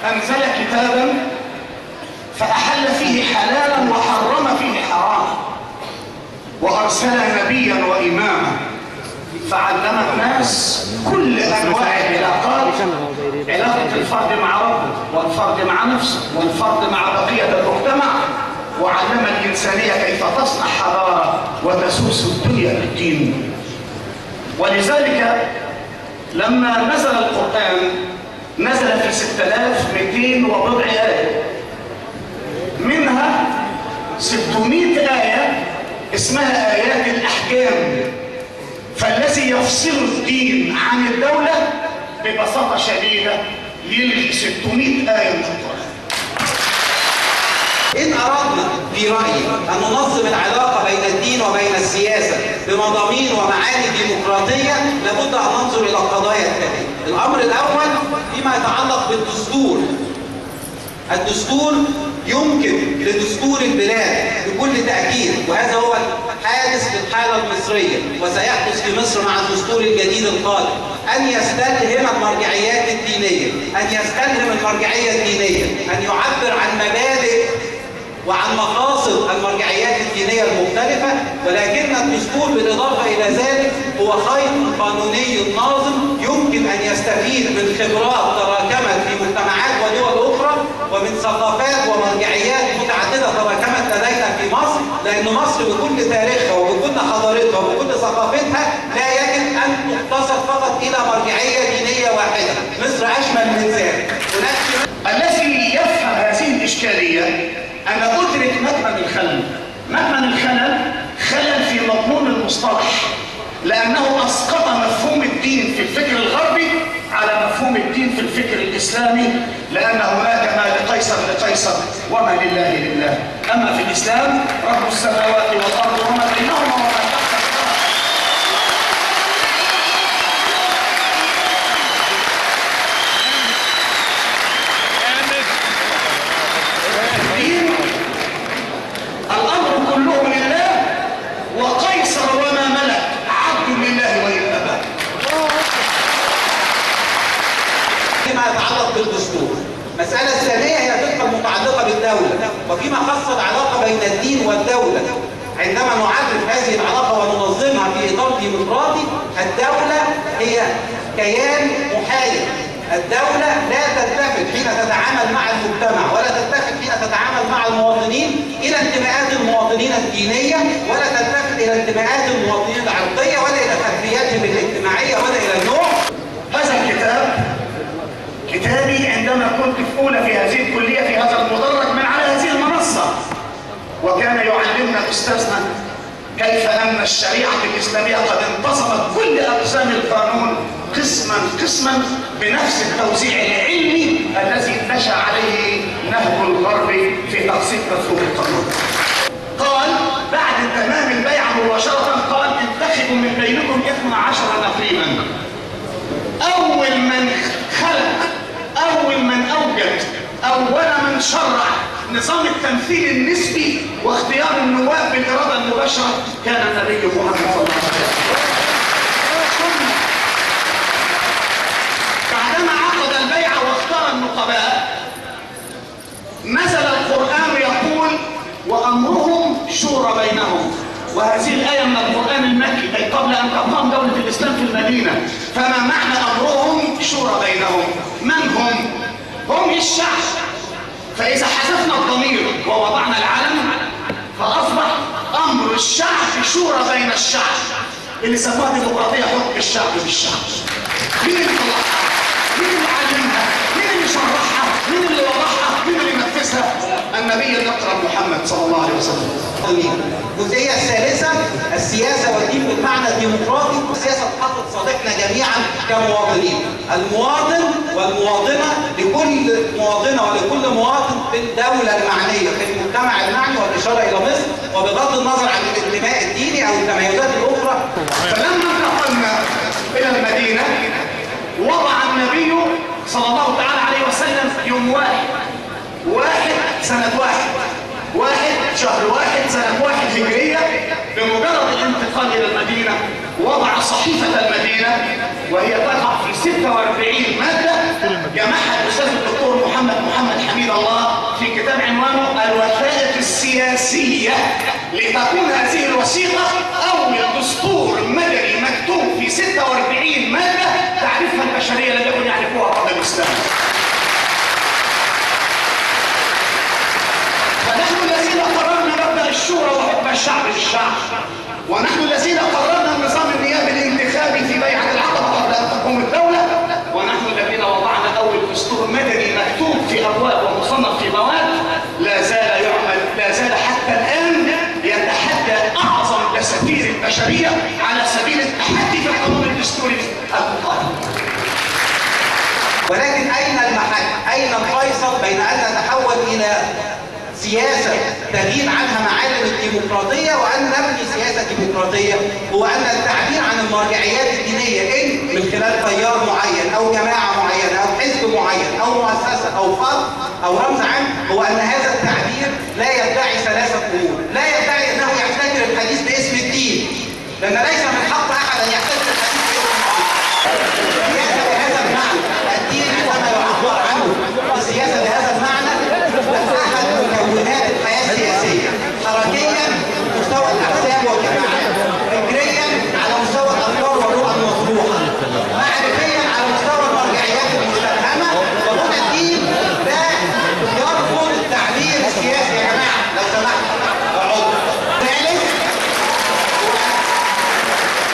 أنزل كتابا فأحل فيه حلالا وحرم فيه حراما، وأرسل نبيا وإماما فعلم الناس كل أنواع العلاقات، علاقة الفرد مع ربه والفرد مع نفسه والفرد مع بقية المجتمع، وعلم الإنسانية كيف تصنع حضارة وتسوس الدنيا بالدين. ولذلك لما نزل القرآن نزل في 6200 وبضع آية، منها 600 آية اسمها آيات الأحكام. فالذي يفصل الدين عن الدولة ببساطة شديدة يلغي 600 آية من القرآن. إن أردنا في رأيي أن ننظم العلاقة بين الدين وبين السياسة بمضامين ومعاني ديمقراطية، لابد أن ننظر إلى القضايا التالية. الأمر الأول فيما يتعلق بالدستور. الدستور يمكن لدستور البلاد بكل تأكيد، وهذا هو الحادث في الحالة المصرية وسيحدث في مصر مع الدستور الجديد القادم، أن يستلهم المرجعيات الدينية، أن يستلهم المرجعية الدينية، أن يعبر عن مبادئ وعن مقاصد المرجعيات الدينية المختلفة. ولكن الدستور بالإضافة إلى ذلك هو خيط قانوني ناظم يمكن أن يستفيد من خبرات تراكمت في مجتمعات ودول أخرى ومن ثقافات ومرجعيات متعددة تراكمت لدينا في مصر، لأن مصر بكل تاريخها وبكل حضارتها وبكل ثقافتها لا يجب أن تقتصر فقط إلى مرجعية دينية واحدة، مصر أشمل من ذلك. الذي يفهم هذه الإشكالية أنا أدرك مكمن الخلل. مكمن الخلل خلل في مضمون المصطلح، لأنه أسقط مفهوم الدين في الفكر الغربي على مفهوم الدين في الفكر الإسلامي، لأن هناك ما لقيصر لقيصر وما لله لله. أما في الإسلام رب السماوات والأرض وما بينهما وما تحت الأرض. الدين الأمر كله لله، وقيصر وما ملك عبد لله وإن أبى. فيما يتعلق بالدستور. المسألة الثانية هي تلك المتعلقة بالدولة، وفيما خص العلاقة بين الدين والدولة. عندما نعرف هذه العلاقة وننظمها في إطار ديمقراطي، الدولة هي كيان محايد. الدولة لا تلتفت حين تتعامل مع المجتمع، ولا تلتفت حين تتعامل مع المواطنين إلى انتماءات المواطنين الدينية، ولا تلتفت إلى انتماءات المواطنين العرقية، ولا إلى خلفياتهم الاجتماعية، ولا إلى النوع. هذا الكتاب كتابي عندما كنت في أولى في هذه الكلية في هذا المدرج من على هذه المنصة، وكان يعلمنا أستاذنا كيف أن الشريعة الإسلامية قد انتظمت كل أقسام القانون قسما قسما بنفس التوزيع العلمي الذي نشأ عليه نهج الغرب في تقسيم مفهوم القانون. قال بعد تمام البيعة مباشرة، قال انتخبوا من بينكم 12 نقيبا. أول من خلق، أول من أوجد، أول من شرع نظام التمثيل النسبي واختيار النواب بالإرادة المباشرة كان النبي محمد صلى الله عليه وسلم. ثم بعدما عقد البيعة واختار النقباء نزل القرآن يقول وأمرهم شورى بينهم، وهذه الآية من القرآن المكي أي قبل أن تقام دولة الإسلام في المدينة. فما معنى أمرهم شورى بينهم؟ من هم؟ هم الشعب. فإذا حذفنا الضمير ووضعنا العلم فأصبح أمر الشعب شورى بين الشعب، اللي سموها ديمقراطية حكم الشعب بالشعب. مين اللي طلعها؟ مين اللي علمها؟ مين اللي شرحها؟ مين اللي وضعها؟ مين اللي نفذها؟ النبي الأكرم محمد صلى الله عليه وسلم. الجزئية الثالثة السياسة والدين بالمعنى الديمقراطي. السياسة تحقق صالحنا جميعا كمواطنين، المواطن والمواطنة، لكل مواطنة ولكل مواطن في الدولة المعنية في المجتمع المعني، والإشارة إلى مصر، وبغض النظر عن الانتماء الديني أو التميزات الأخرى. فلما انتقلنا إلى المدينة وضع النبي صلى الله تعالى عليه وسلم يوم 1/1 سنة 1/1 شهر 1 سنة 1 هجرية، بمجرد الانتقال إلى المدينة وضع صحيفة المدينة وهي تقع في 46 مادة جمعها الأستاذ الدكتور محمد السياسية لتكون هذه الوثيقة أول دستور مدني مكتوب في 46 مادة تعرفها البشرية لم يكن يعرفوها قبل الإسلام. فنحن الذين قررنا مبدأ الشورى وحكم الشعب للشعب، ونحن الذين قررنا النظام النيابي الانتخابي في بيعة العقبة قبل أن تقوم الدولة، ونحن الذين وضعنا أول دستور مدني مكتوب في أبواب ومصنف في مواد لا زال يعمل، لا زال حتى الآن يتحدى أعظم دساتير البشرية على سبيل التحدي في القانون الدستوري المقارن. ولكن أين المحك؟ أين الفيصل بين أن نتحول إلى سياسة تغيب عنها معالم الديمقراطية وأن نبني سياسة ديمقراطية؟ هو أن التعبير عن المرجعيات الدينية إن من خلال تيار معين أو جماعة معينة أو حزب معين أو مؤسسة أو فرد أو رمز عام، هو أن هذا التعبير لا يدعي ثلاثة أمور. لا يدعي أنه يحتكر الحديث باسم الدين، لأن ليس من حق أحد أن يحتكر الحديث باسم الدين. السياسة بهذا المعنى، الدين عندما يعبر عنه السياسة بهذا المعنى أحد مكونات الحياة السياسية، حركيا مستوى الأحزاب والجماعات، فكريا على مستوى الأفكار والرؤى المطروحة، معرفيا على مستوى المرجعيات المستلهمة. وهنا الدين لا يرفض التعبير السياسي يا جماعة لو سمحت. اقعدوا. ثالث،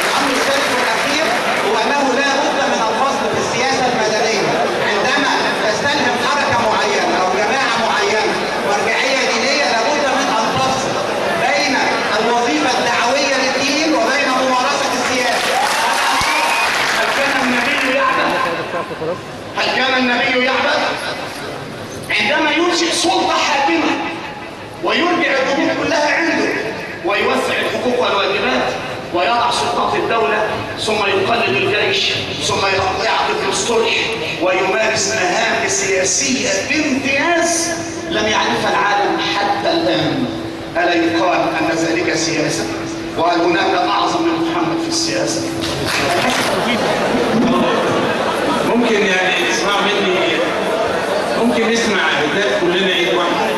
الأمر الثالث والأخير هو أنه لا بد من الفصل في السياسة المدنية. عندما تستلهم حركة معينة أو جماعة معينة مرجعية دينية، لابد من الفصل بين الوظيفة الدعوية للدين وبين ممارسة السياسة. هل كان النبي يعبث؟ هل كان النبي يعبث؟ عندما ينشئ سلطة حاكمة ويرجع الأمور كلها عنده ويوزع الحقوق والواجبات ويضع سلطات الدولة، ثم يقلد الجيش، ثم يعقد الصلح ويمارس مهام سياسية بامتياز لم يعرفها العالم حتى الآن. ألا يقال أن ذلك سياسة؟ وهل هناك أعظم من محمد في السياسة؟ ممكن يعني تسمعوا مني، ممكن نسمع هتاف كلنا عيد واحد.